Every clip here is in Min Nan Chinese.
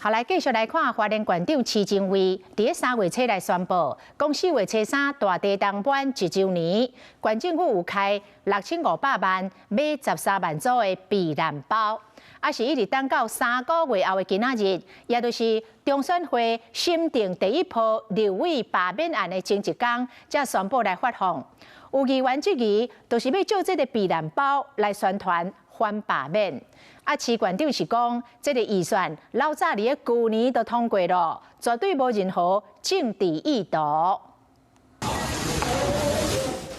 好，來繼續來看花蓮縣長徐精偉，佇三月初來宣布，講4月初3大地動滿一週年，縣政府有開6500萬買13萬組的避難包，啊是一直等到3個月後的今仔日，也就是中選會審定第一波立委罷免案的前一工，才宣布來發放。有議員質疑，就是欲借這个避難包來宣傳反罷免。啊，徐縣長是講，這个預算老早佇咧舊年就通過咯，絕對無任何政治意圖。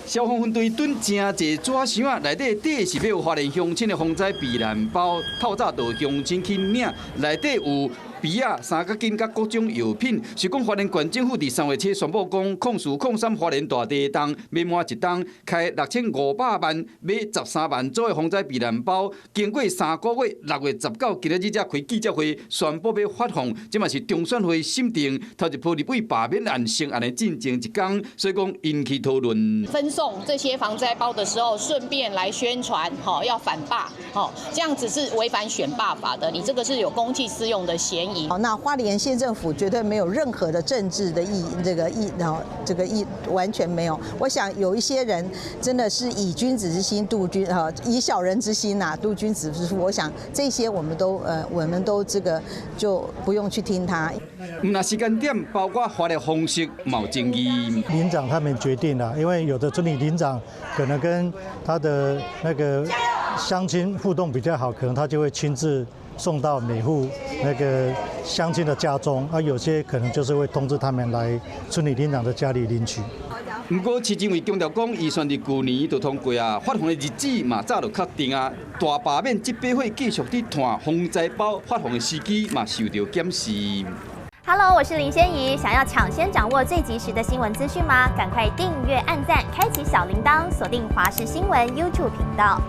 消防分隊囤誠濟紙箱仔，內底底是欲予花蓮鄉親的防災避難包，透早到鄉親去領，內底有被仔、三角巾佮各種藥品。是講花蓮縣政府佇3月初宣布講，04/03花蓮大地動，欲滿一冬，開6500萬買13萬組的防災避難包。經過3個月，6月19今仔日才開記者會宣布欲發放，這嘛是中選會審定頭一波立委罷免案成案的進前一工，所以講引起討論。分送這些防災包的時候，順便來宣傳，吼要反罷，吼這樣子是違反選罷法的，你這個是有公器私用的嫌疑。好，那花蓮縣政府絕對沒有任何的政治的意，這個意，然後這個意完全沒有。我想有一些人真的是以君子之心度君，哈，以小人之心吶度君子之腹。我想這些我們都這個就不用去聽他。毋但時間點，包括發的方式，嘛有爭議。里長他們決定了，因為有的村里里長可能跟他的那個鄉親互動比較好，可能他就會親自送到每戶那個鄉親的家中，啊，有些可能就是會通知他們來村里里長的家裡領取。毋過，徐精偉強調講，預算佇舊年就通過啊，發放的日子嘛早就確定啊。大罷免這把火繼續佇湠，防災包發放的時機嘛受著檢視。 Hello，我是林仙怡，想要搶先掌握最及時的新聞資訊嗎？趕快訂閱、按讚、開啟小鈴鐺，鎖定華視新聞 YouTube 頻道。